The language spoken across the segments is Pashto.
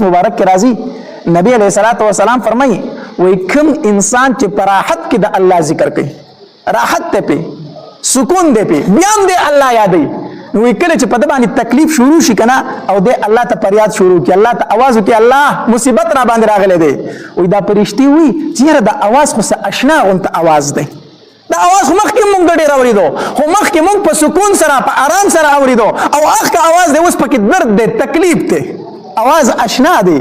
مبارک کې راځي، نبی علیہ الصلوۃ والسلام فرمایي، وای کوم انسان چې په راحت کې د الله ذکر کوي، راحت ته پی، سکون دی پی، بیا هم دی الله یادوي، نو کله چې په د باندې تکلیف شروع شي کنه، او دی الله ته فریاد شروع کی، الله ته आवाज وکي، الله مصیبت را باندې راغلی دی، وای دا پرشتي وي چې یاره دا आवाज خو څه اشنا غونته आवाज دی، دا اواز خو مخکې مونږ ډېر اورېدو، خو مخکې مونږ په سکون سره، په آرام سره اورېدو، او اخ اواز دی اوس پکې درد دی، تکلیف دی، اواز اشنا دی.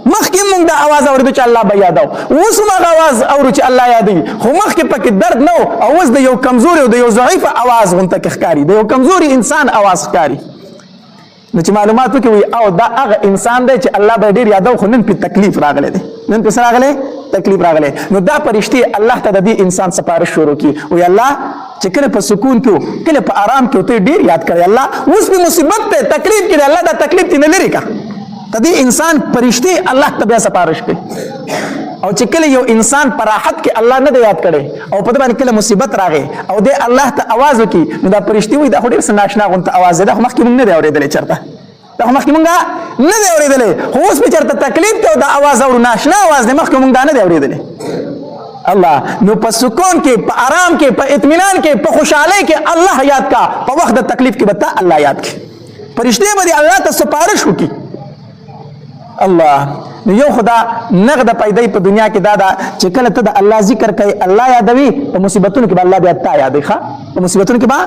مخکې مونږ دا اواز اورېدو چې الله به یادو، اوس هم هغه اواز اورو چې الله یادوي، خو مخکې پکې درد نه و، او اوس د یو کمزوري او د یو ضعیف اواز غونته کې ښکاري، د یو کمزوري انسان اواز ښکاري. نو چې معلومات وکړي، وي او دا هغه انسان دی چې الله به ډیر یادو، خو نن په تکلیف راغلی دی، نن په راغلی تکلیف راغلی. نو دا پرشتي الله ته د دې انسان سفارش شروع کی، وی الله چې کله په سکون کې، کله په آرام کې ته ډیر یاد کړی، الله اوس په مصیبت ته تکلیف کې، الله دا تکلیف ته نه لري کا. ته دې انسان پرشتي الله ته بیا سفارش کوي. او چې کله یو انسان پر راحت کې الله نه دی یاد کړي، او په دې باندې کله مصیبت راغی، او دې الله ته आवाज وکي، نو دا پرشتي وي دا خو ډېر څه ناشنا غونته आवाज دی، دا خو مخکې مونږ نه دی اورېدلی چېرته، دا خو مخکې مونږ نه دی اورېدلی، خو اوس په چېرته تکلیف ته دا आवाज اورو، ناشنا आवाज دی، مخکې مونږ دا نه دی اورېدلی. الله نو په سکون کې، په آرام کې، په اطمینان کې، په خوشحالۍ کې الله یاد کا، په وخت د تکلیف کې به تا الله یاد کی، پرشتي به دې الله ته سفارش وکړي. الله نو یو خدا نغد پیدا په دنیا کې دا ده چې کله ته د الله ذکر کوي، الله یادوي، په مصیبتونو کې به الله بیا تا یادوي. ښه، په مصیبتونو کې به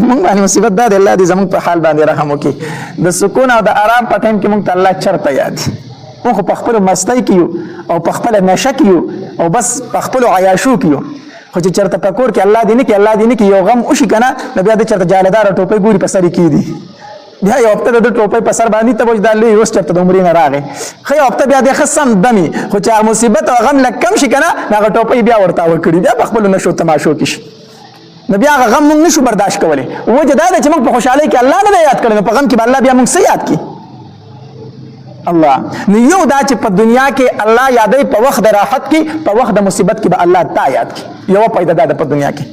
مونږ باندې مصیبت دا دی، الله دې زمونږ په حال باندې رحم وکړي، د سکون او د آرام په ټایم کې مونږ ته الله چرته یاد؟ مونږ خو په خپل مستۍ کې یو، او په خپل نشه کې یو، او بس په خپل عیاشو کې یو. خو چې چرته په کور کې، الله دې نه کې، الله دې نه کې، یو غم وشي کنه، نو بیا د چرته جالدار ټوپۍ ګوري په سر کې دي، بیا یو هفته د ټوپۍ په سر باندې ته وجدان لوی اوس چرته د عمرې نه راغی، ښه یو هفته بیا د ښه سم دمي، خو چې هغه مصیبت او غم لږ کم شي که نه، هغه ټوپۍ بیا ورته وکړي، بیا په خپلو نشو تماشو کې شي. نو بیا هغه غم موږ نشو برداشت کولی. وجه دا ده چې موږ په خوشحالۍ کې الله نه دی یاد کړی، نو په غم کې به الله بیا موږ څه یاد کړي؟ الله نو یو دا چې په دنیا کې الله یادوي په وخت د راحت کې، په وخت د مصیبت کې به الله تا یاد کړي. یوه پیدا دا ده په دنیا کې.